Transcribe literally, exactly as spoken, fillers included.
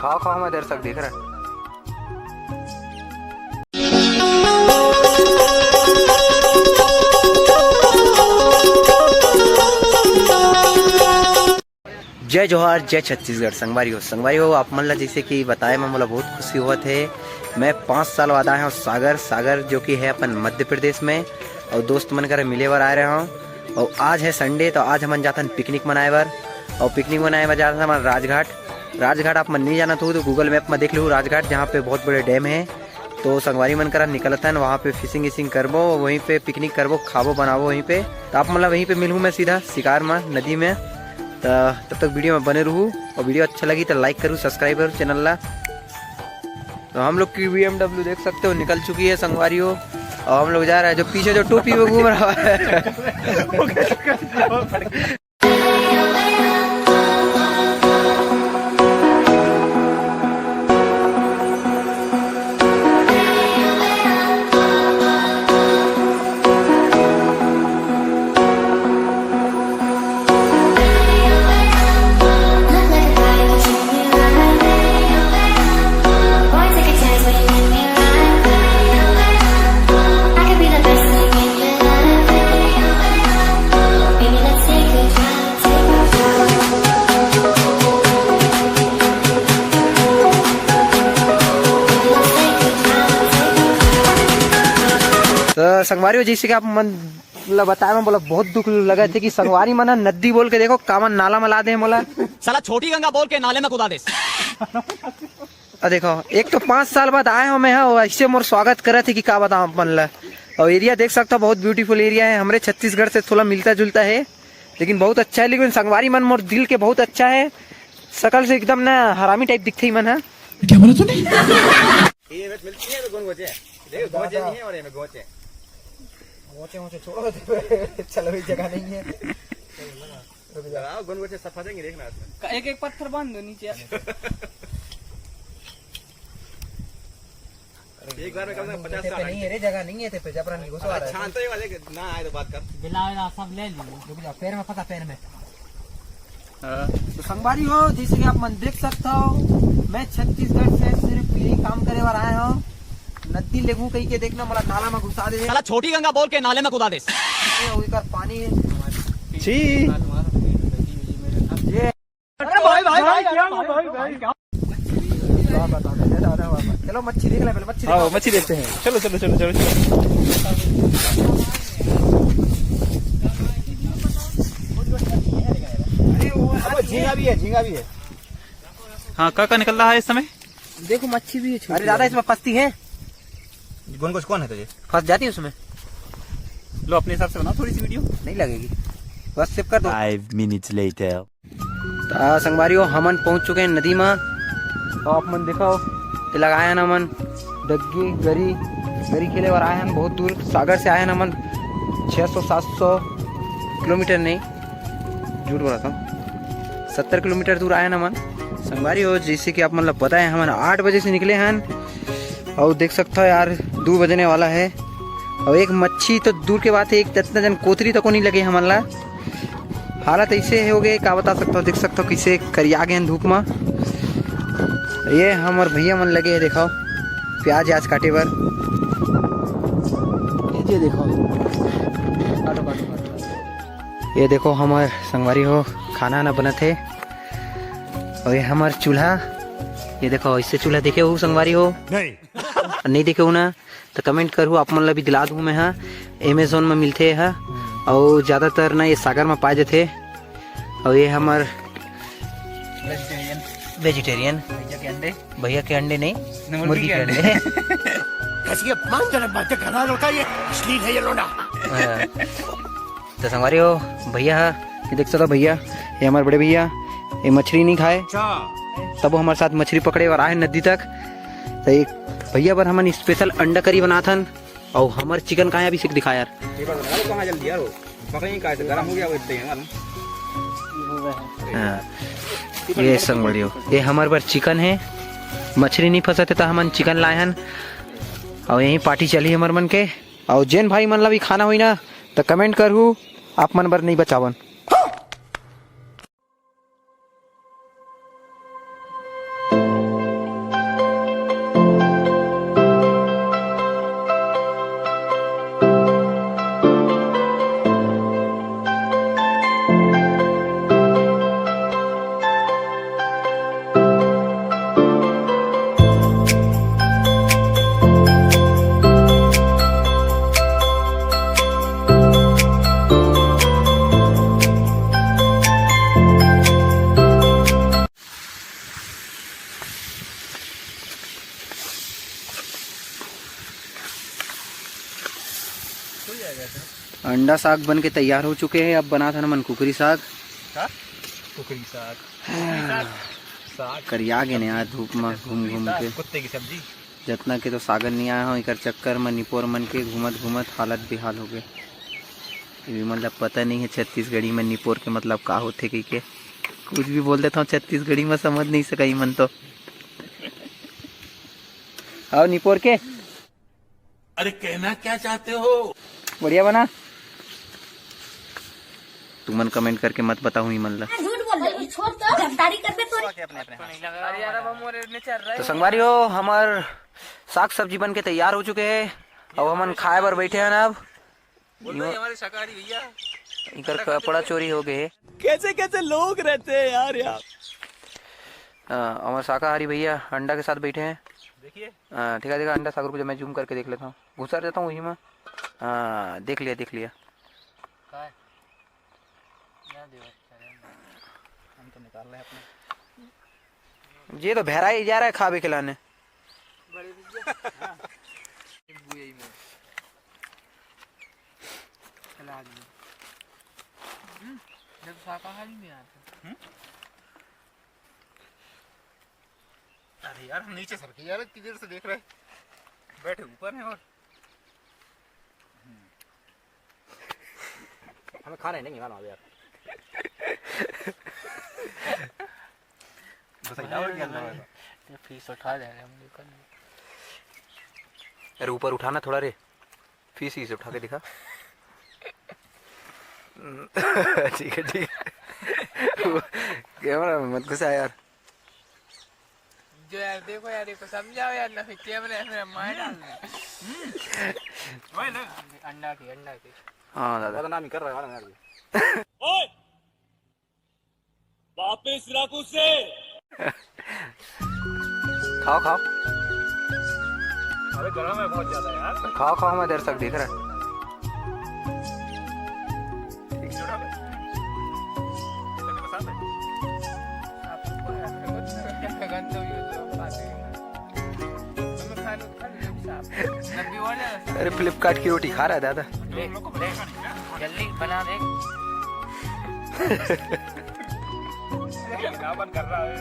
खाओ खाओ, मैं दर्शक देख रहा। जय जोहार, जय छत्तीसगढ़। संगवारी हो, संगवारी हो, आप मन ला जैसे कि बताए में मोला बहुत खुशी होवत हे। मैं पाँच साल बाद आए हूँ सागर, सागर जो कि है अपन मध्य प्रदेश में, और दोस्त मन करा मिले बर आए रहे हूँ। और आज है संडे, तो आज हमन जाथन पिकनिक मनाए बर, और पिकनिक मनाए बर जाथन हमन राजघाट। राजघाट आप मन नहीं जानत हो तो गूगल मैप में देख लो राजघाट, जहाँ पे बहुत बड़े डैम है। तो संगवारी मन करा निकलत हन, वहाँ पे फिशिंग विशिंग करबो, वहीं पे पिकनिक करबो, खाबो बनाबो वहीं पे। तो आप मतलब वहीं पे मिलूँ मैं सीधा शिकार में नदी में। तो तब तक वीडियो में बने रहू, और वीडियो अच्छा लगी तो लाइक करू, सब्सक्राइब करू चैनल ला। तो हम लोग की बीएमडब्ल्यू देख सकते हो निकल चुकी है संगवारी हो, और हम लोग जा रहे हैं। जो पीछे जो टोपी में घूम रहा है तो संगवारी हो, जैसे कि आप मन ला बताए में बोला बहुत दुख लगा थे कि संगवारी मन नदी बोल के देखो कामन नाला में ला दे मोला। साला छोटी गंगा बोल के नाले में कुदा दे। आ देखो, एक तो पाँच साल बाद आए हो मैं, हाँ, ऐसे मोर स्वागत करे थे कि का बताओ अपन ला। और एरिया देख सकता हो, बहुत ब्यूटीफुल एरिया है, हमरे छत्तीसगढ़ से थोड़ा मिलता जुलता है, लेकिन बहुत अच्छा है। लेकिन संगवारी मन मोर दिल के बहुत अच्छा है, शकल से एकदम ना हरामी टाइप दिखते ही मन है। क्या बोला तूने? ये मिर्च मिलती है तो कौन गोचे? देखो, गोचे नहीं है और ये में गोचे। गोचे वोचे छोड़ो, चलो, ये जगह नहीं है। रुक जा। लगाओ, गोल गोल से सब फंसेंगे, देखना इसमें। का-, एक एक पत्थर बांध दो नीचे। एक बार में कम से कम पचास साठ नहीं है रे, जगह नहीं है, ते पे जबरन की घुसवा अरे रहा है। शांत रहिए, वाले ना आए तो बात कर। बिलावेला सब ले ली। रुक जा, पैर में फंसा, पैर में। हाँ। तो संगवारी हो, जैसे कि आप मन देख सकते हो, मैं छत्तीसगढ़ से सिर्फ यही काम करे बर आए हूँ। नदी लेगू कही के देखना, मोला नाला में घुसा दे। साला छोटी गंगा बोल के नाले में कुदा दे। ये हो, एकर पानी है। छी। ये अरे भाई, भाई, भाई, क्या, भाई, भाई, क्या? वाह, वाह, वाह, वाह। चलो, मच्छी देख ले, पहले मच्छी हाँ, दिखाओ। मच्छी देखते हैं। चलो, चलो, चलो, चलो, चलो। अरे, वो अब झींगा भी है, झींगा भी है। हाँ, का का निकल रहा है इस समय? देखो, मच्छी भी है छोटी अरे दादा, वाली। इसमें फंसती है। गोलगोच कौन है तुझे? फंस जाती है उसमें। लो, अपने हिसाब से बनाओ थोड़ी सी वीडियो। नहीं लगेगी, बस सेव कर दो। Five minutes later. त संगवारी हो, हमन पहुंच चुके हैं नदी में। तो आप मन देखो, ये लगाए हैं हमन डग्गी, गरी, गरी खेले बर आए हैं बहुत दूर, सागर से आए हैं हमन छः सौ सात सौ किलोमीटर नहीं, झूठ बोला था, सत्तर किलोमीटर दूर आए हैं हमन। संगवारी हो, जैसे कि आप मन ला पता है, हमन आठ बजे से निकले हैं और देख सकता हो यार, दो बजने वाला है। और एक मच्छी तो दूर के बात है, एक इतना जन कोतरी तको नहीं लगे हमन ला। हालत ऐसे हो गए, का बता सकता हो, देख सकता हो कैसे करिया गए हैं धूप में। ये हमर भैया मन लगे हैं, देखो प्याज आज काटे बर। ये जे देखो, काटो, काटो, काटो। ये देखो हमर संगवारी हो, खाना ना बनत है। और ये हमर चूल्हा, ये देखो, इससे चूल्हा देखे हो संगवारी हो? नहीं। नहीं देखे हो ना, तो कमेंट करू, आप मन ला भी दिला दूँ मैं। हाँ, अमेजोन में मिलते हैं। और ज़्यादातर ना ये सागर में पाए जाते। और ये हमर वेजिटेरियन। भैया के अंडे। भैया के अंडे नहीं, मुर्गी मुर्गी के के अंडे। अंडे। कैसी अपमानजनक बातें कर रहा है लड़का ये। अश्लील है ये लोंडा। हाँ। तो संगवारी हो, भैया हा, ये देख सकते हो भैया, ये हमारे बड़े भैया, ये मछली नहीं खाए, अच्छा। तब वो हमारे साथ मछली पकड़े और आए नदी तक। तो एक भैया बर हमन स्पेशल अंडा करी बनाथन, और हमारे चिकन कहाँ है अभी सीख दिखा यार। ये बात बता दो, कहाँ जल्दी यार, वो पकड़े नहीं, कहाँ से गरम हो गया, वो इतना ही है मालूम। हाँ, ये संगवारी हो, ये हमारे बर चिकन है, मछली नहीं फंसते तो हमन चिकन लाए हन, और यहीं पार्टी चली हमर मन के। अउ जेन भाई मन ला भी खाना होई ना, त कमेंट करहू, आप मन बर नइ बचावन। अंडा साग बन के तैयार हो चुके हे। अब बनात हन हमन कुकरी साग। का? कुकरी साग। साग। करिया गे ने यार धूप म घूम घूम के। कुत्ते की सब्जी। जतना के तो साग ल नइ आए हों, एकर चक्कर म निपोर मन के घूमत घूमत हालत बेहाल हो गे। ये विमल ला पता नइ हे छत्तीसगढ़ी म निपोर के मतलब का होथे कहिके। कुछ भी बोल देथों छत्तीसगढ़ी म, समझ नइ सकय मन तो। अउ निपोर के अरे कहना क्या चाहते हो? बढ़िया बना। तुमन comment करके मत बताओ इमन ला। झूठ बोल रहे, छोड़ तो गद्दारी करबे तो। अरे यार, अब हम और ने चल रहे तो हैं। संगवारी हो, हमर साग सब्जी बन के तैयार हो चुके हे। अब हमन खाए बर बैठे हन। अब बोल रहे हमारे शाकाहारी भैया। इकर कपड़ा चोरी हो गए। कैसे कैसे लोग रहते हैं यार, यार। अ, हमर शाकाहारी भैया अंडा के साथ बैठे हैं। देखिए। अ, ठीक है, ठीक है, अंडा सागर को जब मैं zoom करके देख लेता हूँ, घुसर जाता हूँ वही में। हाँ, देख लिया, देख लिया। का है? ना देवा, चले ना। हम तो निकाल रहे हैं अपने। ये तो बहरा ही जा रहा है खाबे खिलाने। बड़े भैया। हाँ। बुआई में। चला दिया। हम्म, जब शाकाहारी में आता। हम्म? अरे यार, हम नीचे सर के यार, इतनी देर से देख रहे हैं। बैठे ऊपर हैं और हमें खाना ही नहीं मालूम अभी यार। बस ऐसा हो गया अंदर वाला। ये फीस उठा दे रहे हैं हम लोग का। अरे ऊपर उठाना थोड़ा रे, फीस ही से उठा के दिखा। ठीक है, ठीक है। वो कैमरा में मत घुसा यार। जो यार, देखो यार, इसको समझाओ यार, ना फिर कैमरे में मार डाल दे। वही ना। अंडा की, अंडा की। हाँ दादा। बदनामी कर रहा है यार। ओए, वापस रख उसे। खाओ, खाओ। अरे, गरम है बहुत ज्यादा यार। खाओ, खाओ, मैं देर तक देख रहा। एक जोड़ा में। तेरे पसंद है? अरे, फ्लिपकार्ट की रोटी खा रहा है दादा। ले, ले, जल्दी बना दे। विज्ञापन कर रहा है।